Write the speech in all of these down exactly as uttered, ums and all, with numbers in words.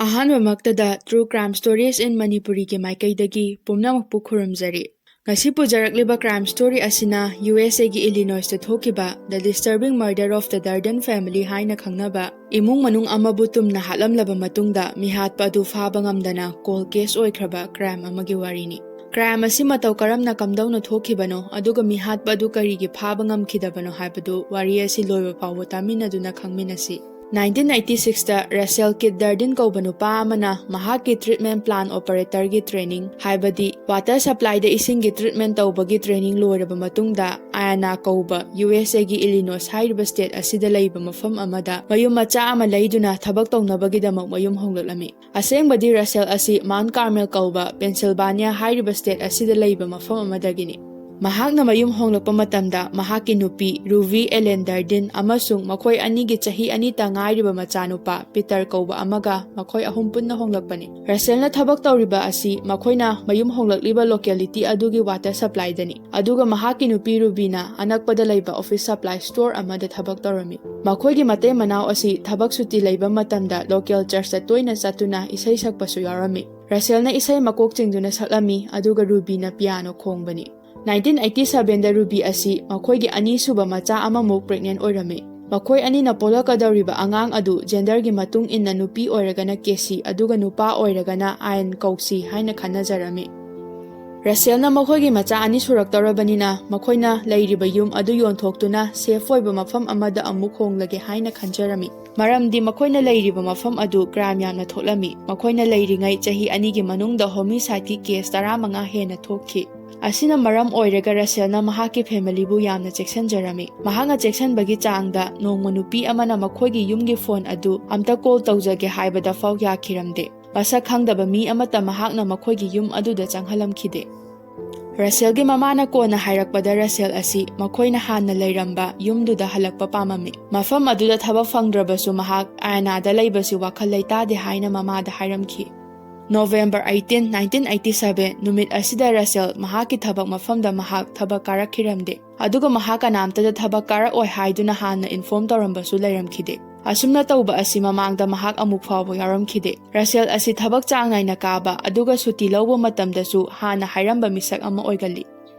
ꯑꯍꯥꯟꯕꯃꯛꯇꯗ True Crime Stories in Manipuriꯒꯤ ꯃꯥꯏꯀꯩꯗꯒꯤ ꯄꯨꯝꯅꯃꯛꯄꯨ ꯈꯨꯔꯨꯝꯖꯔꯤ꯫ ꯉꯁꯤ ꯄꯨꯖꯔꯛꯂꯤꯕ crime story ꯑꯁꯤꯅ ꯌꯨ ꯑꯦꯁ ꯑꯦꯒꯤ ꯏꯂꯤꯅꯣꯏꯁꯇ ꯊꯣꯛꯈꯤꯕ The Disturbing Murder of the Darden Family ꯍꯥꯏꯅ ꯈꯪꯅꯕ ꯏꯃꯨꯡ ꯃꯅꯨꯡ ꯑꯃꯕꯨ ꯇꯨꯝꯅ ꯍꯥꯠꯂꯝꯂꯕ ꯃꯇꯨꯡꯗ ꯃꯤꯍꯥꯠꯄ ꯑꯗꯨ ꯐꯥꯕ ꯉꯝꯗꯅ cold case ꯑꯣꯏꯈ꯭ꯔꯕ crime ꯑꯃꯒꯤ ꯋꯥꯔꯤꯅꯤ꯫ Crime ꯑꯁꯤ ꯃꯇꯧ ꯀꯔꯝꯅ ꯀꯝꯗꯧꯅ ꯊꯣꯛꯈꯤꯕꯅꯣ, ꯑꯗꯨꯒ ꯃꯤꯍꯥꯠꯄ ꯑꯗꯨ ꯀꯔꯤꯒꯤ ꯐꯥꯕ ꯉꯝꯈꯤꯗꯕꯅꯣ ꯍꯥꯏꯕꯗꯨ ꯋꯥꯔꯤ ꯑꯁꯤ ꯂꯣꯏꯕ ꯐꯥꯎꯕ ꯇꯥꯃꯤꯟꯅꯗꯨꯅ ꯈꯪꯃꯤꯟꯅꯁꯤ꯫ Nineteen eighty sixꯇ Russell Keith Darden ꯀꯧꯕ ꯅꯨꯄꯥ ꯑꯃꯅ ꯃꯍꯥꯛꯀꯤ treatment plant operatorꯒꯤ training, ꯍꯥꯏꯕꯗꯤ water supplyꯗ ꯏꯁꯤꯡꯒꯤ treatment ꯇꯧꯕꯒꯤ training ꯂꯣꯏꯔꯕ ꯃꯇꯨꯡꯗ, ꯑꯥꯌꯥꯅꯥ ꯀꯧꯕ ꯌꯨ ꯑꯦꯁ ꯑꯦꯒꯤ ꯏꯂꯤꯅꯣꯏꯁ ꯍꯥꯏꯔꯤꯕ state ꯑꯁꯤꯗ ꯂꯩꯕ ꯃꯐꯝ ꯑꯃꯗ ꯃꯌꯨꯝ ꯃꯆꯥ ꯑꯃ ꯂꯩꯗꯨꯅ ꯊꯕꯛ ꯇꯧꯅꯕꯒꯤꯗꯃꯛ ꯃꯌꯨꯝ ꯍꯣꯡꯂꯛꯂꯝꯃꯤ꯫ ꯑꯁꯦꯡꯕꯗꯤ ꯔꯁꯦꯜ ꯑꯁꯤ Mount Carmel ꯀꯧꯕ Pennsylvania ꯍꯥꯏꯔꯤꯕ state ꯑꯁꯤꯗ ꯂꯩꯕ ꯃꯐꯝ ꯑꯃꯗꯒꯤꯅꯤ꯫ ꯃꯍꯥꯛꯅ ꯃꯌꯨꯝ ꯍꯣꯡꯂꯛꯄ ꯃꯇꯝꯗ ꯃꯍꯥꯛꯀꯤ ꯅꯨꯄꯤ Ruby Ellen Darden ꯑꯃꯁꯨꯡ ꯃꯈꯣꯏ ꯑꯅꯤꯒꯤ ꯆꯍꯤ ꯑꯅꯤꯇ ꯉꯥꯏꯔꯤꯕ ꯃꯆꯥꯅꯨꯄꯥ Peter ꯀꯧꯕ ꯑꯃꯒ ꯃꯈꯣꯏ ꯑꯍꯨꯝ ꯄꯨꯟꯅ ꯍꯣꯡꯂꯛꯄꯅꯤ꯫ ꯔꯁꯦꯜꯅ ꯊꯕꯛ ꯇꯧꯔꯤꯕ ꯑꯁꯤ ꯃꯈꯣꯏꯅ ꯃꯌꯨꯝ ꯍꯣꯡꯂꯛꯂꯤꯕ locality ꯑꯗꯨꯒꯤ water supplyꯗꯅꯤ, ꯑꯗꯨꯒ ꯃꯍꯥꯛꯀꯤ ꯅꯨꯄꯤ ꯔꯨꯕꯤꯅ ꯑꯅꯛꯄꯗ ꯂꯩꯕ office supply store ꯑꯃꯗ ꯊꯕꯛ ꯇꯧꯔꯝꯃꯤ꯫ ꯃꯈꯣꯏꯒꯤ ꯃꯇꯩ ꯃꯅꯥꯎ ꯑꯁꯤ ꯊꯕꯛ ꯁꯨꯇꯤ ꯂꯩꯕ ꯃꯇꯝꯗ local churchꯇ ꯇꯣꯏꯅ ꯆꯠꯇꯨꯅ ꯏꯁꯩ ꯁꯛꯄꯁꯨ ꯌꯥꯎꯔꯝꯃꯤ꯫ ꯔꯁꯦꯜꯅ ꯏꯁꯩ ꯃꯀꯣꯛ ꯆꯤꯡꯗꯨꯅ ꯁꯛꯂꯝꯃꯤ, ꯑꯗꯨꯒ ꯔꯨꯕꯤꯅ piano ꯈꯣꯡꯕꯅꯤ꯫ Nineteen eighty sevenꯗ ꯔꯨꯕꯤ ꯑꯁꯤ ꯃꯈꯣꯏꯒꯤ ꯑꯅꯤꯁꯨꯕ ꯃꯆꯥ ꯑꯃꯃꯨꯛ pregnant ꯑꯣꯏꯔꯝꯃꯤ꯫ ꯃꯈꯣꯏ ꯑꯅꯤꯅ ꯄꯣꯛꯂꯛꯀꯗꯧꯔꯤꯕ ꯑꯉꯥꯡ ꯑꯗꯨ genderꯒꯤ ꯃꯇꯨꯡ ꯏꯟꯅ ꯅꯨꯄꯤ ꯑꯣꯏꯔꯒꯅ ꯀꯦꯁꯤ, ꯑꯗꯨꯒ ꯅꯨꯄꯥ ꯑꯣꯏꯔꯒꯅ ꯑꯥꯌꯟ ꯀꯧꯁꯤ ꯍꯥꯏꯅ ꯈꯟꯅꯖꯔꯝꯃꯤ꯫ ꯔꯁꯦꯜꯅ ꯃꯈꯣꯏꯒꯤ ꯃꯆꯥ ꯑꯅꯤ ꯁꯨꯔꯛꯇꯧꯔꯕꯅꯤꯅ ꯃꯈꯣꯏꯅ ꯂꯩꯔꯤꯕ ꯌꯨꯝ ꯑꯗꯨ ꯌꯣꯟꯊꯣꯛꯇꯨꯅ safe ꯑꯣꯏꯕ ꯃꯐꯝ ꯑꯃꯗ ꯑꯃꯨꯛ ꯍꯣꯡꯂꯒꯦ ꯍꯥꯏꯅ ꯈꯟꯖꯔꯝꯃꯤ, ꯃꯔꯝꯗꯤ ꯃꯈꯣꯏꯅ ꯂꯩꯔꯤꯕ ꯃꯐꯝ ꯑꯗꯨ crime ꯌꯥꯝꯅ ꯊꯣꯛꯂꯝꯃꯤ꯫ ꯃꯈꯣꯏꯅ ꯂꯩꯔꯤꯉꯩ ꯆꯍꯤ ꯑꯅꯤꯒꯤ ꯃꯅꯨꯡꯗ homicideꯀꯤ case ꯇꯔꯥꯃꯉꯥ ꯍꯦꯟꯅ ꯊꯣꯛꯈꯤ꯫ ꯑꯁꯤꯅ ꯃꯔꯝ ꯑꯣꯏꯔꯒ ꯔꯁꯦꯜꯅ ꯃꯍꯥꯛꯀꯤ familyꯕꯨ ꯌꯥꯝꯅ ꯆꯦꯛꯁꯤꯟꯖꯔꯝꯃꯤ꯫ ꯃꯍꯥꯛꯅ ꯆꯦꯛꯁꯤꯟꯕꯒꯤ ꯆꯥꯡꯗ ꯅꯣꯡꯃ ꯅꯨꯄꯤ ꯑꯃꯅ ꯃꯈꯣꯏꯒꯤ ꯌꯨꯝꯒꯤ phone ꯑꯗꯨ ꯑꯝꯇ call ꯇꯧꯖꯒꯦ ꯍꯥꯏꯕꯗ ꯐꯥꯎ ꯌꯥꯈꯤꯔꯝꯗꯦ꯫ ꯃꯁꯛ ꯈꯪꯗꯕ ꯃꯤ ꯑꯃꯠꯇ ꯃꯍꯥꯛꯅ ꯃꯈꯣꯏꯒꯤ ꯌꯨꯝ ꯑꯗꯨꯗ ꯆꯪꯍꯜꯂꯝꯈꯤꯗꯦ꯫ ꯔꯁꯦꯜꯒꯤ ꯃꯃꯥꯅ ꯀꯣꯟꯅ ꯍꯥꯏꯔꯛꯄꯗ ꯔꯁꯦꯜ ꯑꯁꯤ ꯃꯈꯣꯏꯅ ꯍꯥꯟꯅ ꯂꯩꯔꯝꯕ ꯌꯨꯝꯗꯨꯗ ꯍꯜꯂꯛꯄ ꯄꯥꯝꯃꯝꯃꯤ꯫ ꯃꯐꯝ ꯑꯗꯨꯗ ꯊꯕꯛ ꯐꯪꯗ꯭ꯔꯕꯁꯨ ꯃꯍꯥꯛ ꯑꯥꯌꯥꯅꯥꯗ ꯂꯩꯕꯁꯤ ꯋꯥꯈꯜ ꯂꯩꯇꯥꯗꯦ ꯍꯥꯏꯅ ꯃꯃꯥꯗ ꯍꯥꯏꯔꯝꯈꯤ꯫ November eighteen, nineteen eighty seven ꯅꯨꯃꯤꯠ ꯑꯁꯤꯗ ꯔꯁꯦꯜ ꯃꯍꯥꯛꯀꯤ ꯊꯕꯛ ꯃꯐꯝꯗ ꯃꯍꯥꯛ ꯊꯕꯛ ꯀꯥꯔꯛꯈꯤꯔꯝꯗꯦ, ꯑꯗꯨꯒ ꯃꯍꯥꯛ ꯀꯅꯥꯝꯇꯗ ꯊꯕꯛ ꯀꯥꯔꯛꯑꯣꯏ ꯍꯥꯏꯗꯨꯅ ꯍꯥꯟꯅ inform ꯇꯧꯔꯝꯕꯁꯨ ꯂꯩꯔꯝꯈꯤꯗꯦ꯫ ꯑꯁꯨꯝꯅ ꯇꯧꯕ ꯑꯁꯤ ꯃꯃꯥꯡꯗ ꯃꯍꯥꯛ ꯑꯃꯨꯛ ꯐꯥꯎꯕ ꯌꯥꯎꯔꯝꯈꯤꯗꯦ꯫ ꯔꯁꯦꯜ ꯑꯁꯤ ꯊꯕꯛ ꯆꯥꯡ ꯅꯥꯏꯅ ꯀꯥꯕ ꯑꯗꯨꯒ ꯁꯨꯇꯤ ꯂꯧꯕ ꯃꯇꯝꯗꯁꯨ ꯍꯥꯟꯅ ꯍꯥꯏꯔꯝꯕ ꯃꯤꯁꯛ ꯑꯃ ꯑꯣꯏꯒꯜꯂꯤ꯫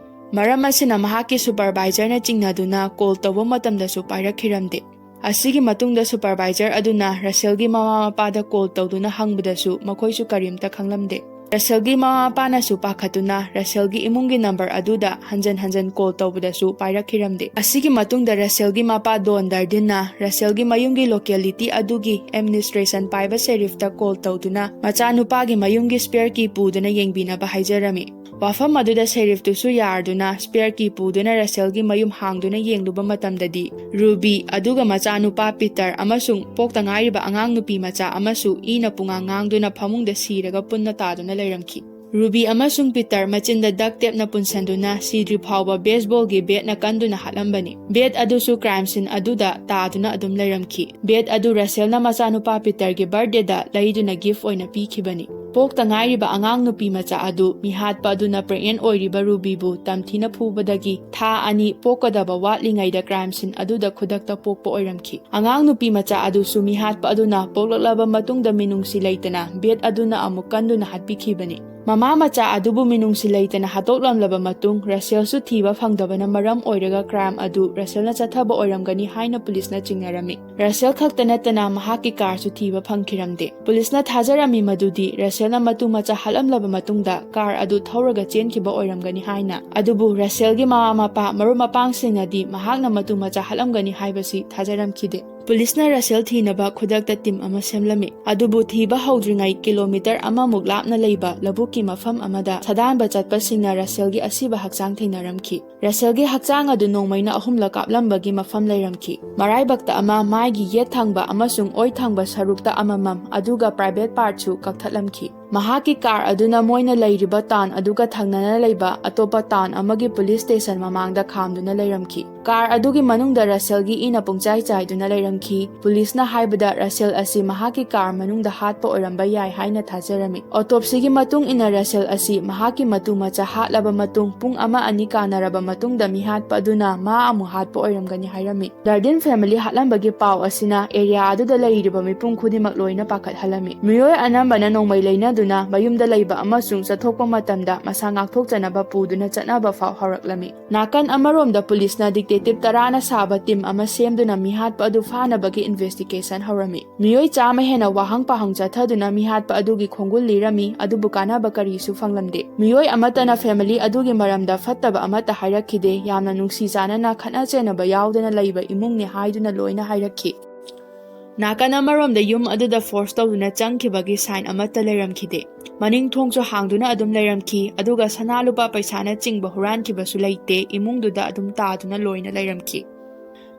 ꯃꯔꯝ ꯑꯁꯤꯅ ꯃꯍꯥꯛꯀꯤ ꯁꯨꯄꯔꯚꯥꯏꯖꯔꯅ ꯆꯤꯡꯅꯗꯨꯅ ꯀꯣꯜ ꯇꯧꯕ ꯃꯇꯝꯗꯁꯨ ꯄꯥꯏꯔꯛꯈꯤꯔꯝꯗꯦ꯫ ꯑꯁꯤꯒꯤ ꯃꯇꯨꯡꯗ ꯁꯨꯄꯔꯚꯥꯏꯖꯔ ꯑꯗꯨꯅ ꯔꯁꯦꯜꯒꯤ ꯃꯃꯥ ꯃꯄꯥꯗ ꯀꯣꯜ ꯇꯧꯗꯨꯅ ꯍꯪꯕꯗꯁꯨ ꯃꯈꯣꯏꯁꯨ ꯀꯔꯤꯝꯇ ꯈꯪꯂꯝꯗꯦ꯫ ꯔꯁꯦꯜꯒꯤ ꯃꯃꯥ ꯃꯄꯥꯅꯁꯨ ꯄꯥꯈꯠꯇꯨꯅ ꯔꯁꯦꯜꯒꯤ ꯏꯃꯨꯡꯒꯤ ꯅꯝꯕꯔ ꯑꯗꯨꯗ ꯍꯟꯖꯟ ꯍꯟꯖꯟ ꯀꯣꯜ ꯇꯧꯕꯗꯁꯨ ꯄꯥꯏꯔꯛꯈꯤꯔꯝꯗꯦ꯫ ꯑꯁꯤꯒꯤ ꯃꯇꯨꯡꯗ ꯔꯁꯦꯜꯒꯤ ꯃꯄꯥ ꯗꯣꯟ ꯗꯔꯗꯤꯟꯅ ꯔꯁꯦꯜꯒꯤ ꯃꯌꯨꯝꯒꯤ ꯂꯣꯀꯦꯂꯤꯇꯤ ꯑꯗꯨꯒꯤ ꯑꯦꯗꯃꯤꯅꯤꯁꯇ꯭ꯔꯦꯁꯟ ꯄꯥꯏꯕ ꯁꯦꯔꯤꯐꯇ ꯀꯣꯜ ꯇꯧꯗꯨꯅ ꯃꯆꯥꯅꯨꯄꯥꯒꯤ ꯃꯌꯨꯝꯒꯤ ꯁ꯭ꯄꯦꯌꯔ ꯀꯤ ꯄꯨꯗꯨꯅ ꯌꯦꯡꯕꯤꯅꯕ ꯍꯥꯏꯖꯔꯝꯃꯤ꯫ ꯋꯥꯐꯝ ꯑꯗꯨꯗ ꯁꯦꯔꯤꯐꯇꯨꯁꯨ ꯌꯥꯔꯗꯨꯅ ꯁ꯭ꯄꯦꯌꯔ ꯀꯤ ꯄꯨꯗꯨꯅ ꯔꯁꯦꯜꯒꯤ ꯃꯌꯨꯝ ꯍꯥꯡꯗꯨꯅ ꯌꯦꯡꯂꯨꯕ ꯃꯇꯝꯗꯗꯤ, ꯔꯨꯕꯤ ꯑꯗꯨꯒ ꯃꯆꯥꯅꯨꯄꯥ ꯄꯤꯇꯔ ꯑꯃꯁꯨꯡ ꯄꯣꯛꯇ ꯉꯥꯏꯔꯤꯕ ꯑꯉꯥꯡ ꯅꯨꯄꯤ ꯃꯆꯥ ꯑꯃꯁꯨ ꯏꯅ ꯄꯨꯡꯉꯥꯡ ꯉꯥꯡꯗꯨꯅ ꯐꯃꯨꯡꯗ ꯁꯤꯔꯒ ꯄꯨꯟꯅ ꯇꯥꯗꯨꯅ ꯂꯩꯔꯝꯈꯤ꯫ ꯔꯨꯕꯤ ꯑꯃꯁꯨꯡ ꯄꯤꯇꯔ ꯃꯆꯤꯟꯗ ꯗꯛ ꯇꯦꯞꯅ ꯄꯨꯟꯁꯟꯗꯨꯅ ꯁꯤꯗ꯭ꯔꯤ ꯐꯥꯎꯕ ꯕꯦꯁꯕꯣꯜꯒꯤ ꯕꯦꯠꯅ ꯀꯟꯗꯨꯅ ꯍꯥꯠꯂꯝꯕꯅꯤ꯫ ꯕꯦꯠ ꯑꯗꯨꯁꯨ ꯀ꯭ꯔꯥꯏꯝ ꯁꯤꯟ ꯑꯗꯨꯗ ꯇꯥꯗꯨꯅ ꯑꯗꯨꯝ ꯂꯩꯔꯝꯈꯤ꯫ ꯕꯦꯠ ꯑꯗꯨ ꯔꯁꯦꯜꯅ ꯃꯆꯥꯅꯨꯄꯥ ꯄꯤꯇꯔꯒꯤ ꯕꯥꯔꯊꯗꯦꯗ ꯂꯩꯗꯨꯅ ꯒꯤꯐ ꯑꯣꯏꯅ ꯄꯤꯈꯤꯕꯅꯤ꯫ ꯄꯣꯛꯇ ꯉꯥꯏꯔꯤꯕ ꯑꯉꯥꯡ ꯅꯨꯄꯤ ꯃꯆꯥ ꯑꯗꯨ ꯃꯤꯍꯥꯠꯄ ꯑꯗꯨꯅ ꯄ꯭ꯔꯦꯒꯅꯦꯟ ꯑꯣꯏꯔꯤꯕ ꯔꯨꯕꯤꯕꯨ ꯇꯝꯊꯤꯅ ꯐꯨꯕꯗꯒꯤ ꯊꯥ ꯑꯅꯤ ꯄꯣꯛꯀꯗꯕ ꯋꯥꯠꯂꯤꯉꯩꯗ ꯀ꯭ꯔꯥꯏꯝ ꯁꯤꯟ ꯑꯗꯨꯗ ꯈꯨꯗꯛꯇ ꯄꯣꯛꯄ ꯑꯣꯏꯔꯝꯈꯤ꯫ ꯑꯉꯥꯡ ꯅꯨꯄꯤ ꯃꯆꯥ ꯑꯗꯨꯁꯨ ꯃꯤꯍꯥꯠꯄ ꯑꯗꯨꯅ ꯄꯣꯛꯂꯛꯂꯕ ꯃꯇꯨꯡꯗ ꯃꯤꯅꯨꯡꯁꯤ ꯂꯩꯇꯅ ꯕꯦꯠ ꯑꯗꯨꯅ ꯑꯃꯨꯛ ꯀꯟꯗꯨꯅ ꯍꯥꯠꯄꯤꯈꯤꯕꯅꯤ꯫ ꯃꯃꯥ ꯃꯆꯥ ꯑꯗꯨꯕꯨ ꯃꯤꯅꯨꯡꯁꯤ ꯂꯩꯇꯅ ꯍꯥꯠꯇꯣꯛꯂꯝꯂꯕ ꯃꯇꯨꯡ, ꯔꯁꯦꯜꯁꯨ ꯊꯤꯕ ꯐꯪꯗꯕꯅ ꯃꯔꯝ ꯑꯣꯏꯔꯒ ꯀ꯭ꯔꯥꯏꯝ ꯑꯗꯨ ꯔꯁꯦꯜꯅ ꯆꯠꯊꯕ ꯑꯣꯏꯔꯝꯒꯅꯤ ꯍꯥꯏꯅ ꯄꯨꯂꯤꯁꯅ ꯆꯤꯡꯅꯔꯝꯃꯤ꯫ ꯔꯁꯦꯜ ꯈꯛꯇ ꯅꯠꯇꯅ ꯃꯍꯥꯛꯀꯤ ꯀꯥꯔꯁꯨ ꯊꯤꯕ ꯐꯪꯈꯤꯔꯝꯗꯦ꯫ ꯄꯨꯂꯤꯁꯅ ꯊꯥꯖꯔꯝꯃꯤ ꯃꯗꯨꯗꯤ ꯔꯁꯦꯜꯅ ꯃꯇꯨ ꯃꯆꯥ ꯍꯥꯠꯂꯝꯂꯕ ꯃꯇꯨꯡꯗ ꯀꯥꯔ ꯑꯗꯨ ꯊꯧꯔꯒ ꯆꯦꯟꯈꯤꯕ ꯑꯣꯏꯔꯝꯒꯅꯤ ꯍꯥꯏꯅ꯫ ꯑꯗꯨꯕꯨ ꯔꯁꯦꯜꯒꯤ ꯃꯃꯥ ꯃꯄꯥ, ꯃꯔꯨꯞ ꯃꯄꯥꯡꯁꯤꯡꯅꯗꯤ ꯃꯍꯥꯛꯅ ꯃꯇꯨ ꯃꯆꯥ ꯍꯥꯠꯂꯝꯒꯅꯤ ꯍꯥꯏꯕꯁꯤ ꯊꯥꯖꯔꯝꯈꯤꯗꯦ꯫ ꯄꯨꯂꯤꯁꯅ ꯔꯁꯦꯜ ꯊꯤꯅꯕ ꯈꯨꯗꯛꯇ ꯇꯤꯝ ꯑꯃ ꯁꯦꯝꯂꯝꯃꯤ꯫ ꯑꯗꯨꯕꯨ ꯊꯤꯕ ꯍꯧꯗ꯭ꯔꯤꯉꯩ ꯀꯤꯂꯣꯃꯤꯇꯔ ꯑꯃꯃꯨꯛ ꯂꯥꯞꯅ ꯂꯩꯕ ꯂꯧꯕꯨꯛꯀꯤ ꯃꯐꯝ ꯑꯃꯗ ꯁꯥꯗꯥꯟꯕ ꯆꯠꯄꯁꯤꯡꯅ ꯔꯁꯦꯜꯒꯤ ꯑꯁꯤꯕ ꯍꯛꯆꯥꯡ ꯊꯦꯡꯅꯔꯝꯈꯤ꯫ ꯔꯁꯦꯜꯒꯤ ꯍꯛꯆꯥꯡ ꯑꯗꯨ ꯅꯣꯡꯃꯩꯅ ꯑꯍꯨꯝꯂꯛ ꯀꯥꯞꯂꯝꯕꯒꯤ ꯃꯐꯝ ꯂꯩꯔꯝꯈꯤ꯫ ꯃꯔꯥꯏꯕꯛꯇ ꯑꯃ ꯃꯥꯏꯒꯤ ꯌꯦꯠ ꯊꯪꯕ ꯑꯃꯁꯨꯡ ꯑꯣꯏ ꯊꯪꯕ ꯁꯔꯨꯛꯇ ꯑꯃꯃꯝ, ꯑꯗꯨꯒ ꯄ꯭ꯔꯥꯏꯚꯦꯠ ꯄꯥꯔꯠꯁꯨ ꯀꯛꯊꯠꯂꯝꯈꯤ꯫ ꯃꯍꯥꯛꯀꯤ ꯀꯥꯔ ꯑꯗꯨꯅ ꯃꯣꯏꯅ ꯂꯩꯔꯤꯕ ꯇꯥꯎꯟ ꯑꯗꯨꯒ ꯊꯪꯅꯅ ꯂꯩꯕ ꯑꯇꯣꯞꯄ ꯇꯥꯎꯟ ꯑꯃꯒꯤ ꯄꯨꯂꯤꯁ ꯁ꯭ꯇꯦꯁꯟ ꯃꯃꯥꯡꯗ ꯈꯥꯝꯗꯨꯅ ꯂꯩꯔꯝꯈꯤ꯫ ꯀꯥꯔ ꯑꯗꯨꯒꯤ ꯃꯅꯨꯡꯗ ꯔꯁꯦꯜꯒꯤ ꯏꯅ ꯄꯨꯡꯆꯥꯏ ꯆꯥꯏꯗꯨꯅ ꯂꯩꯔꯝꯈꯤ꯫ ꯄꯨꯂꯤꯁꯅ ꯍꯥꯏꯕꯗ, ꯔꯁꯦꯜ ꯑꯁꯤ ꯃꯍꯥꯛꯀꯤ ꯀꯥꯔ ꯃꯅꯨꯡꯗ ꯍꯥꯠꯄ ꯑꯣꯏꯔꯝꯕ ꯌꯥꯏ ꯍꯥꯏꯅ ꯊꯥꯖꯔꯝꯃꯤ꯫ ꯑꯣꯇꯣꯞꯁꯤꯒꯤ ꯃꯇꯨꯡ ꯏꯟꯅ, ꯔꯁꯦꯜ ꯑꯁꯤ ꯃꯍꯥꯛꯀꯤ ꯃꯇꯨ ꯃꯆꯥ ꯍꯥꯠꯂꯕ ꯃꯇꯨꯡ ꯄꯨꯡ ꯑꯃ ꯑꯅꯤ ꯀꯥꯟꯅꯔꯕ ꯃꯇꯨꯡꯗ ꯃꯤꯍꯥꯠꯄ ꯑꯗꯨꯅ ꯃꯥ ꯑꯃꯨꯛ ꯍꯥꯠꯄ ꯑꯣꯏꯔꯝꯒꯅꯤ ꯍꯥꯏꯔꯝꯃꯤ꯫ ꯗꯔꯗꯤꯟ ꯐꯦꯃꯤꯂꯤ ꯍꯥꯠꯂꯝꯕꯒꯤ ꯄꯥꯎ ꯑꯁꯤꯅ ꯑꯦꯔꯤꯌꯥ ꯑꯗꯨꯗ ꯂꯩꯔꯤꯕ ꯃꯤꯄꯨꯝ ꯈꯨꯗꯤꯡꯃꯛ ꯂꯣꯏꯅ ꯄꯥꯈꯠꯍꯜꯂꯝꯃꯤ꯫ ꯃꯤꯑꯣꯏ ꯑꯅꯝꯕꯅ ꯅꯣꯡꯃꯩ ꯂꯩꯅꯗꯨꯅ ꯃꯌꯨꯝꯗ ꯂꯩꯕ ꯑꯃꯁꯨꯡ ꯆꯠꯊꯣꯛꯄ ꯃꯇꯝꯗ ꯃꯁꯥ ꯉꯥꯛꯊꯣꯛꯆꯅꯕ ꯄꯨꯗꯨꯅ ꯆꯠꯅꯕ ꯐꯥꯎ ꯍꯧꯔꯛꯂꯝꯃꯤ꯫ ꯅꯥꯀꯟ ꯑꯃꯔꯣꯝꯗ ꯄꯨꯂꯤꯁꯅ ꯗꯤꯇꯦꯛꯇꯤꯚ ꯇꯔꯥꯅ ꯁꯥꯕ ꯇꯤꯝ ꯑꯃ ꯁꯦꯝꯗꯨꯅ ꯃꯤꯍꯥꯠꯄ ꯑꯗꯨ ꯐꯥꯅꯕꯒꯤ ꯏꯟꯚꯦꯁꯇꯤꯒꯦꯁꯟ ꯍꯧꯔꯝꯃꯤ꯫ ꯃꯤꯑꯣꯏ ꯆꯥꯝꯃ ꯍꯦꯟꯅ ꯋꯥꯍꯪ ꯄꯥꯍꯪ ꯆꯠꯊꯗꯨꯅ ꯃꯤꯍꯥꯠꯄ ꯑꯗꯨꯒꯤ ꯈꯣꯡꯒꯨꯜ ꯂꯤꯔꯝꯃꯤ, ꯑꯗꯨꯕꯨ ꯀꯥꯟꯅꯕ ꯀꯔꯤꯁꯨ ꯐꯪꯂꯝꯗꯦ꯫ ꯃꯤꯑꯣꯏ ꯑꯃꯠꯇꯅ ꯐꯦꯃꯤꯂꯤ ꯑꯗꯨꯒꯤ ꯃꯔꯝꯗ ꯐꯠꯇꯕ ꯑꯃꯠꯇ ꯍꯥꯏꯔꯛꯈꯤꯗꯦ, ꯌꯥꯝꯅ ꯅꯨꯡꯁꯤ ꯆꯥꯟꯅꯅ ꯈꯠꯅ ꯆꯩꯅꯕ ꯌꯥꯎꯗꯅ ꯂꯩꯕ ꯏꯃꯨꯡꯅꯤ ꯍꯥꯏꯗꯨꯅ ꯂꯣꯏꯅ ꯍꯥꯏꯔꯛꯈꯤ꯫ ꯅꯥꯀꯟ ꯑꯃꯔꯣꯝꯗ ꯌꯨꯝ ꯑꯗꯨꯗ ꯐꯣꯔꯁ ꯇꯧꯗꯨꯅ ꯆꯪꯈꯤꯕꯒꯤ ꯁꯥꯏꯟ ꯑꯃꯠꯇ ꯂꯩꯔꯝꯈꯤꯗꯦ꯫ ꯃꯅꯤꯡ ꯊꯣꯡꯁꯨ ꯍꯥꯡꯗꯨꯅ ꯑꯗꯨꯝ ꯂꯩꯔꯝꯈꯤ, ꯑꯗꯨꯒ ꯁꯅꯥ ꯂꯨꯄꯥ ꯄꯩꯁꯥꯅꯆꯤꯡꯕ ꯍꯨꯔꯥꯟꯈꯤꯕꯁꯨ ꯂꯩꯇꯦ, ꯏꯃꯨꯡꯗꯨꯗ ꯑꯗꯨꯝ ꯇꯥꯗꯨꯅ ꯂꯣꯏꯅ ꯂꯩꯔꯝꯈꯤ꯫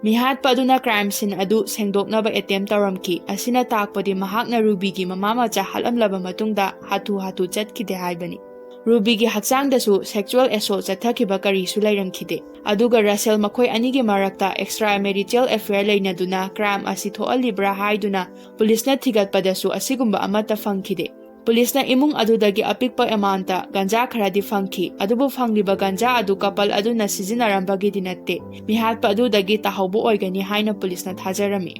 ꯃꯤꯍꯥꯠꯄ ꯑꯗꯨꯅ ꯀ꯭ꯔꯥꯏꯝ ꯁꯤꯟ ꯑꯗꯨ ꯁꯦꯡꯗꯣꯛꯅꯕ ꯑꯦꯇꯦꯝ ꯇꯧꯔꯝꯈꯤ꯫ ꯑꯁꯤꯅ ꯇꯥꯛꯄꯗꯤ ꯃꯍꯥꯛꯅ ꯔꯨꯕꯤꯒꯤ ꯃꯃꯥ ꯃꯆꯥ ꯍꯥꯠꯂꯝꯂꯕ ꯃꯇꯨꯡꯗ ꯍꯥꯊꯨ ꯍꯥꯊꯨ ꯆꯠꯈꯤꯗꯦ ꯍꯥꯏꯕꯅꯤ꯫ ꯔꯨꯕꯤꯒꯤ ꯍꯛꯆꯥꯡꯗꯁꯨ ꯁꯦꯛꯁꯨꯑꯦꯜ ꯑꯦꯁꯣꯜ ꯆꯠꯊꯈꯤꯕ ꯀꯔꯤꯁꯨ ꯂꯩꯔꯝꯈꯤꯗꯦ꯫ ꯑꯗꯨꯒ ꯔꯁꯦꯜ ꯃꯈꯣꯏ ꯑꯅꯤꯒꯤ ꯃꯔꯛꯇ ꯑꯦꯛꯁꯇ꯭ꯔꯥ ꯃꯦꯔꯤꯇꯦꯜ ꯑꯦꯐꯦꯌꯔ ꯂꯩꯅꯗꯨꯅ ꯀ꯭ꯔꯥꯏꯝ ꯑꯁꯤ ꯊꯣꯛꯍꯜꯂꯤꯕ꯭ꯔꯥ ꯍꯥꯏꯗꯨꯅ ꯄꯨꯂꯤꯁꯅ ꯊꯤꯒꯠꯄꯗꯁꯨ ꯑꯁꯤꯒꯨꯝꯕ ꯑꯃꯠꯇ ꯐꯪꯈꯤꯗꯦ꯫ ꯄꯨꯂꯤꯁꯅ ꯏꯃꯨꯡ ꯑꯗꯨꯗꯒꯤ ꯑꯄꯤꯛꯄ ꯑꯦꯃꯥꯎꯟꯇ ꯒꯟꯖꯥ ꯈꯔꯗꯤ ꯐꯪꯈꯤ, ꯑꯗꯨꯕꯨ ꯐꯪꯂꯤꯕ ꯒꯟꯖꯥ ꯑꯗꯨ ꯀꯄꯜ ꯑꯗꯨꯅ ꯁꯤꯖꯤꯟꯅꯔꯝꯕꯒꯤꯗꯤ ꯅꯠꯇꯦ, ꯃꯤꯍꯥꯠꯄ ꯑꯗꯨꯗꯒꯤ ꯇꯥꯍꯧꯕ ꯑꯣꯏꯒꯅꯤ ꯍꯥꯏꯅ ꯄꯨꯂꯤꯁꯅ ꯊꯥꯖꯔꯝꯃꯤ꯫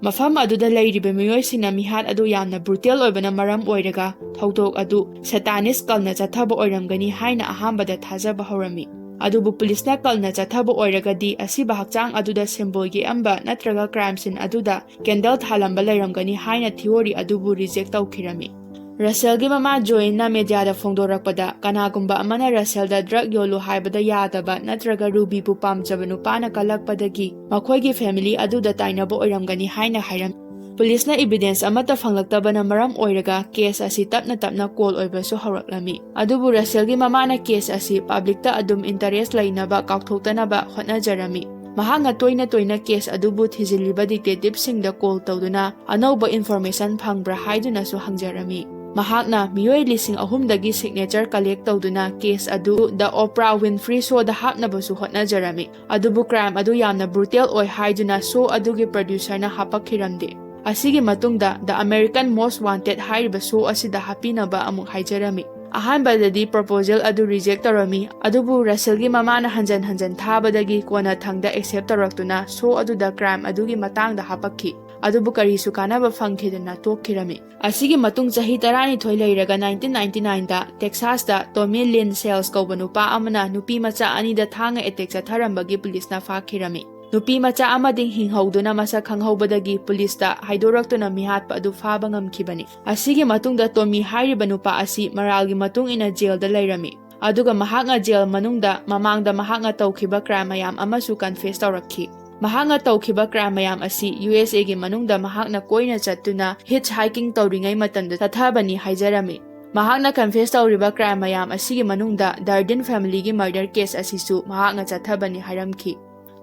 ꯃꯐꯝ ꯑꯗꯨꯗ ꯂꯩꯔꯤꯕ ꯃꯤꯑꯣꯏꯁꯤꯡꯅ ꯃꯤꯍꯥꯠ ꯑꯗꯨ ꯌꯥꯝꯅ ꯕ꯭ꯔꯨꯇꯦꯜ ꯑꯣꯏꯕꯅ ꯃꯔꯝ ꯑꯣꯏꯔꯒ ꯊꯧꯗꯣꯛ ꯑꯗꯨ ꯁꯦꯇꯥꯅꯤꯁ ꯀꯜꯅ ꯆꯠꯊꯕ ꯑꯣꯏꯔꯝꯒꯅꯤ ꯍꯥꯏꯅ ꯑꯍꯥꯟꯕꯗ ꯊꯥꯖꯕ ꯍꯧꯔꯝꯃꯤ꯫ ꯑꯗꯨꯕꯨ ꯄꯨꯂꯤꯁꯅ ꯀꯜꯅ ꯆꯠꯊꯕ ꯑꯣꯏꯔꯒꯗꯤ ꯑꯁꯤꯕ ꯍꯛꯆꯥꯡ ꯑꯗꯨꯗ ꯁꯤꯝꯕꯣꯜ ꯌꯦꯛꯑꯝꯕ ꯅꯠꯇ꯭ꯔꯒ ꯀ꯭ꯔꯥꯏꯝ ꯁꯤꯟ ꯑꯗꯨꯗ ꯀꯦꯟꯗꯜ ꯊꯥꯜꯂꯝꯕ ꯂꯩꯔꯝꯒꯅꯤ ꯍꯥꯏꯅ ꯊꯤꯑꯣꯔꯤ ꯑꯗꯨꯕꯨ ꯔꯤꯖꯦꯛ ꯇꯧꯈꯤꯔꯝꯃꯤ꯫ ꯔꯁꯦꯜꯒꯤ ꯃꯃꯥ ꯖꯣꯏꯟꯅ ꯃꯦꯗꯤꯌꯥꯗ ꯐꯣꯡꯗꯣꯔꯛꯄꯗ, ꯀꯅꯥꯒꯨꯝꯕ ꯑꯃꯅ ꯔꯁꯦꯜꯗ ꯗ꯭ꯔꯒ ꯌꯣꯜꯂꯨ ꯍꯥꯏꯕꯗ ꯌꯥꯗꯕ ꯅꯠꯇ꯭ꯔꯒ ꯔꯨꯕꯤꯕꯨ ꯄꯥꯝꯖꯕ ꯅꯨꯄꯥꯅ ꯀꯜꯂꯛꯄꯗꯒꯤ ꯃꯈꯣꯏꯒꯤ ꯐꯦꯃꯤꯂꯤ ꯑꯗꯨꯗ ꯇꯥꯏꯅꯕ ꯑꯣꯏꯔꯝꯒꯅꯤ ꯍꯥꯏꯅ ꯍꯥꯏꯔꯝꯃꯤ꯫ ꯄꯨꯂꯤꯁꯅ ꯏꯕꯤꯗꯦꯟꯁ ꯑꯃꯠꯇ ꯐꯪꯂꯛꯇꯕꯅ ꯃꯔꯝ ꯑꯣꯏꯔꯒ ꯀꯦꯁ ꯑꯁꯤ ꯇꯞꯅ ꯇꯞꯅ ꯀꯣꯜ ꯑꯣꯏꯕꯁꯨ ꯍꯧꯔꯛꯂꯝꯃꯤ꯫ ꯑꯗꯨꯕꯨ ꯔꯁꯦꯜꯒꯤ ꯃꯃꯥꯅ ꯀꯦꯁ ꯑꯁꯤ ꯄꯕ꯭ꯂꯤꯛꯇ ꯑꯗꯨꯝ ꯏꯟꯇꯔꯦꯁ ꯂꯩꯅꯕ ꯀꯥꯎꯊꯣꯛꯇꯅꯕ ꯍꯣꯠꯅꯖꯔꯝꯃꯤ꯫ ꯃꯍꯥꯛꯅ ꯇꯣꯏꯅ ꯇꯣꯏꯅ ꯀꯦꯁ ꯑꯗꯨꯕꯨ ꯊꯤꯖꯤꯜꯂꯤꯕ ꯗꯤꯇꯦꯛꯇꯤꯚꯁꯤꯡꯗ ꯀꯣꯜ ꯇꯧꯗꯨꯅ ꯑꯅꯧꯕ ꯏꯟꯐꯣꯔꯃꯦꯁꯟ ꯐꯪꯕ꯭ꯔꯥ ꯍꯥꯏꯗꯨꯅꯁꯨ ꯍꯪꯖꯔꯝꯃꯤ꯫ ꯃꯍꯥꯛꯅ ꯃꯤꯑꯣꯏ ꯂꯤꯁꯤꯡ ꯑꯍꯨꯝꯗꯒꯤ signature collect ꯇꯧꯗꯨꯅ case ꯑꯗꯨ The Oprah Winfrey Showꯗ ꯍꯥꯞꯅꯕꯁꯨ ꯍꯣꯠꯅꯖꯔꯝꯃꯤ꯫ ꯑꯗꯨꯕꯨ crime ꯑꯗꯨ ꯌꯥꯝꯅ brutal ꯑꯣꯏ ꯍꯥꯏꯗꯨꯅ show ꯑꯗꯨꯒꯤ producerꯅ ꯍꯥꯄꯛꯈꯤꯔꯝꯗꯦ꯫ ꯑꯁꯤꯒꯤ ꯃꯇꯨꯡꯗ The American Most Wanted ꯍꯥꯏꯔꯤꯕ show ꯑꯁꯤꯗ ꯍꯥꯞꯄꯤꯅꯕ ꯑꯃꯨꯛ ꯍꯥꯏꯖꯔꯝꯃꯤ꯫ ꯑꯍꯥꯟꯕꯗꯗꯤ proposal ꯑꯗꯨ reject ꯇꯧꯔꯝꯃꯤ, ꯑꯗꯨꯕꯨ Russellꯒꯤ ꯃꯃꯥꯅ ꯍꯟꯖꯟ ꯍꯟꯖꯟ ꯊꯥꯕꯗꯒꯤ ꯀꯣꯟꯅꯊꯪꯗ accept ꯇꯧꯔꯛꯇꯨꯅ show ꯑꯗꯨꯗ crime ꯑꯗꯨꯒꯤ ꯃꯇꯥꯡꯗ ꯍꯥꯄꯛꯈꯤ꯫ ꯑꯗꯨꯕꯨ ꯀꯔꯤꯁꯨ ꯀꯥꯟꯅꯕ ꯐꯪꯈꯤꯗꯅ ꯇꯣꯛꯈꯤꯔꯝꯃꯤ꯫ ꯑꯁꯤꯒꯤ ꯃꯇꯨꯡ ꯆꯍꯤ ꯇꯔꯥꯅꯤꯊꯣꯏ ꯂꯩꯔꯒ nineteen ninety nineꯗ Texasꯇ Tommy Lynn Sells ꯀꯧꯕ ꯅꯨꯄꯥ ꯑꯃꯅ ꯅꯨꯄꯤ ꯃꯆꯥ ꯑꯅꯤꯗ ꯊꯥꯡꯅ attack ꯆꯠꯊꯔꯝꯕꯒꯤ ꯄꯨꯂꯤꯁꯅ ꯐꯥꯈꯤꯔꯝꯃꯤ꯫ ꯅꯨꯄꯤ ꯃꯆꯥ ꯑꯃꯗꯤ ꯍꯤꯡꯍꯧꯗꯨꯅ ꯃꯁꯛ ꯈꯪꯍꯧꯕꯗꯒꯤ ꯄꯨꯂꯤꯁꯇ ꯍꯥꯏꯗꯣꯔꯛꯇꯨꯅ ꯃꯤꯍꯥꯠꯄ ꯑꯗꯨ ꯐꯥꯕ ꯉꯝꯈꯤꯕꯅꯤ꯫ ꯑꯁꯤꯒꯤ ꯃꯇꯨꯡꯗ Tommy ꯍꯥꯏꯔꯤꯕ ꯅꯨꯄꯥ ꯑꯁꯤ ꯃꯔꯥꯜꯒꯤ ꯃꯇꯨꯡ ꯏꯟꯅ jailꯗ ꯂꯩꯔꯝꯃꯤ꯫ ꯑꯗꯨꯒ ꯃꯍꯥꯛꯅ jail ꯃꯅꯨꯡꯗ ꯃꯃꯥꯡꯗ ꯃꯍꯥꯛꯅ ꯇꯧꯈꯤꯕ crime ꯃꯌꯥꯝ ꯑꯃꯁꯨ confess ꯇꯧꯔꯛꯈꯤ꯫ ꯃꯍꯥꯛꯅ ꯇꯧꯈꯤꯕ crime ꯃꯌꯥꯝ ꯑꯁꯤ USAꯒꯤ ꯃꯅꯨꯡꯗ ꯃꯍꯥꯛꯅ ꯀꯣꯏꯅ ꯆꯠꯇꯨꯅ hitchhiking ꯇꯧꯔꯤꯉꯩ ꯃꯇꯝꯗ ꯆꯠꯊꯕꯅꯤ ꯍꯥꯏꯖꯔꯝꯃꯤ꯫ ꯃꯍꯥꯛꯅ confess ꯇꯧꯔꯤꯕ crime ꯃꯌꯥꯝ ꯑꯁꯤꯒꯤ ꯃꯅꯨꯡꯗ Durden familyꯒꯤ murder case ꯑꯁꯤꯁꯨ ꯃꯍꯥꯛꯅ ꯆꯠꯊꯕꯅꯤ ꯍꯥꯏꯔꯝꯈꯤ꯫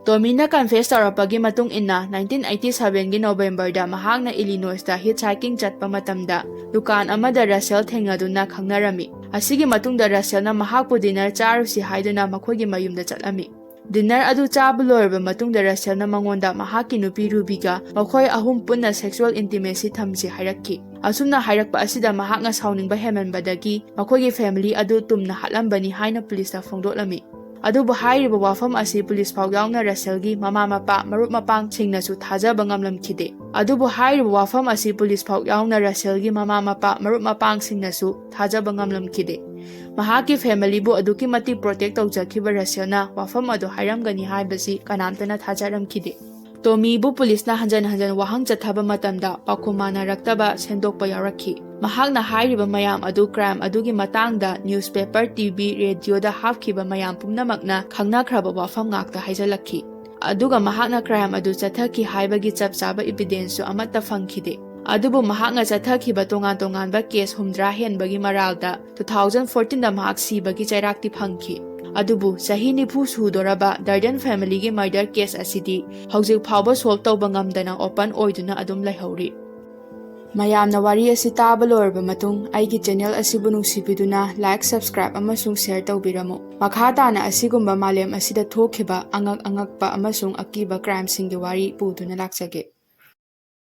Tommyꯅ confess ꯇꯧꯔꯛꯄꯒꯤ ꯃꯇꯨꯡ ꯏꯟꯅ nineteen eighty sevenꯒꯤ Novemberꯗ ꯃꯍꯥꯛꯅ Illinoisꯇ hitchhiking ꯆꯠꯄ ꯃꯇꯝꯗ ꯗꯨꯀꯥꯟ ꯑꯃꯗ Russell ꯊꯦꯡꯅꯗꯨꯅ ꯈꯪꯅꯔꯝꯃꯤ꯫ ꯑꯁꯤꯒꯤ ꯃꯇꯨꯡꯗ Russellꯅ ꯃꯍꯥꯛꯄꯨ dinner ꯆꯥꯔꯨꯁꯤ ꯍꯥꯏꯗꯨꯅ ꯃꯈꯣꯏꯒꯤ ꯃꯌꯨꯝꯗ ꯆꯠꯂꯝꯃꯤ꯫ Dinner ꯑꯗꯨ ꯆꯥꯕ ꯂꯣꯏꯔꯕ ꯃꯇꯨꯡꯗ Russellꯅ ꯃꯉꯣꯟꯗ ꯃꯍꯥꯛꯀꯤ ꯅꯨꯄꯤ Rubyꯒ ꯃꯈꯣꯏ ꯑꯍꯨꯝ ꯄꯨꯟꯅ sexual intimacy ꯊꯝꯁꯤ ꯍꯥꯏꯔꯛꯈꯤ꯫ ꯑꯁꯨꯝꯅ ꯍꯥꯏꯔꯛꯄ ꯑꯁꯤꯗ ꯃꯍꯥꯛꯅ ꯁꯥꯎꯅꯤꯡꯕ ꯍꯦꯟꯃꯟꯕꯗꯒꯤ ꯃꯈꯣꯏꯒꯤ family ꯑꯗꯨ ꯇꯨꯝꯅ ꯍꯥꯠꯂꯝꯕꯅꯤ ꯍꯥꯏꯅ ꯄꯨꯂꯤꯁꯇ ꯐꯣꯡꯗꯣꯛꯂꯝꯃꯤ꯫ ꯑꯗꯨꯕꯨ ꯍꯥꯏꯔꯤꯕ ꯋꯥꯐꯝ ꯑꯁꯤ ꯄꯨꯂꯤꯁ ꯐꯥꯎ ꯌꯥꯎꯅ Russellꯒꯤ ꯃꯃꯥ ꯃꯄꯥ, ꯃꯔꯨꯞ ꯃꯄꯥꯡꯁꯤꯡꯅꯁꯨ ꯊꯥꯖꯕ ꯉꯝꯂꯝꯈꯤꯗꯦ꯫ ꯑꯗꯨꯕꯨ ꯍꯥꯏꯔꯤꯕ ꯋꯥꯐꯝ ꯑꯁꯤ ꯄꯨꯂꯤꯁ ꯐꯥꯎ ꯌꯥꯎꯅ Russellꯒꯤ ꯃꯃꯥ ꯃꯄꯥ, ꯃꯔꯨꯞ ꯃꯄꯥꯡꯁꯤꯡꯅꯁꯨ ꯊꯥꯖꯕ ꯉꯝꯂꯝꯈꯤꯗꯦ꯫ ꯃꯍꯥꯛꯀꯤ familyꯕꯨ ꯑꯗꯨꯛꯀꯤ ꯃꯇꯤꯛ protect ꯇꯧꯖꯈꯤꯕ Russellꯅ ꯋꯥꯐꯝ ꯑꯗꯨ ꯍꯥꯏꯔꯝꯒꯅꯤ ꯍꯥꯏꯕꯁꯤ ꯀꯅꯥꯝꯇꯅ ꯊꯥꯖꯔꯝꯈꯤꯗꯦ꯫ Tommyꯕꯨ ꯄꯨꯂꯤꯁꯅ ꯍꯟꯖꯟ ꯍꯟꯖꯟ ꯋꯥꯍꯪ ꯆꯠꯊꯕ ꯃꯇꯝꯗ ꯄꯥꯎꯈꯨꯝ ꯃꯥꯟꯅꯔꯛꯇꯕ ꯁꯦꯝꯗꯣꯛꯄ ꯌꯥꯎꯔꯛꯈꯤ꯫ ꯃꯍꯥꯛꯅ ꯍꯥꯏꯔꯤꯕ ꯃꯌꯥꯝ ꯑꯗꯨ crime ꯑꯗꯨꯒꯤ ꯃꯇꯥꯡꯗ newspaper, TV, radioꯗ ꯍꯥꯞꯈꯤꯕ ꯃꯌꯥꯝ ꯄꯨꯝꯅꯃꯛꯅ ꯈꯪꯅꯈ꯭ꯔꯕ ꯋꯥꯐꯝ ꯉꯥꯛꯇ ꯍꯥꯏꯖꯜꯂꯛꯈꯤ꯫ ꯑꯗꯨꯒ ꯃꯍꯥꯛꯅ crime ꯑꯗꯨ ꯆꯠꯊꯈꯤ ꯍꯥꯏꯕꯒꯤ ꯆꯞ ꯆꯥꯕ evidenceꯁꯨ ꯑꯃꯠꯇ ꯐꯪꯈꯤꯗꯦ꯫ ꯑꯗꯨꯕꯨ ꯃꯍꯥꯛꯅ ꯆꯠꯊꯈꯤꯕ ꯇꯣꯉꯥꯟ ꯇꯣꯉꯥꯟꯕ case ꯍꯨꯝꯗ꯭ꯔꯥ ꯍꯦꯟꯕꯒꯤ ꯃꯔꯥꯜꯗ two thousand fourteenꯗ ꯃꯍꯥꯛ ꯁꯤꯕꯒꯤ ꯆꯩꯔꯥꯛꯇꯤ ꯐꯪꯈꯤ꯫ ꯑꯗꯨꯕꯨ ꯆꯍꯤ ꯅꯤꯐꯨ ꯁꯨꯗꯣꯔꯕ Durden familyꯒꯤ murder case ꯑꯁꯤꯗꯤ ꯍꯧꯖꯤꯛ ꯐꯥꯎꯕ solve ꯇꯧꯕ ꯉꯝꯗꯅ open ꯑꯣꯏꯗꯨꯅ ꯑꯗꯨꯝ ꯂꯩꯍꯧꯔꯤ꯫ ꯃꯌꯥꯝꯅ ꯋꯥꯔꯤ ꯑꯁꯤ ꯇꯥꯕ ꯂꯣꯏꯔꯕ ꯃꯇꯨꯡ, ꯑꯩꯒꯤ ꯆꯦꯅꯦꯜ ꯑꯁꯤꯕꯨ ꯅꯨꯡꯁꯤꯕꯤꯗꯨꯅ like, subscribe ꯑꯃꯁꯨꯡ share ꯇꯧꯕꯤꯔꯝꯃꯨ꯫ ꯃꯈꯥ ꯇꯥꯅ ꯑꯁꯤꯒꯨꯝꯕ ꯃꯥꯂꯦꯝ ꯑꯁꯤꯗ ꯊꯣꯛꯈꯤꯕ ꯑꯉꯛ ꯑꯉꯛꯄ ꯑꯃꯁꯨꯡ ꯑꯀꯤꯕ crimeꯁꯤꯡꯒꯤ ꯋꯥꯔꯤ ꯄꯨꯗꯨꯅ ꯂꯥꯛꯆꯒꯦ꯫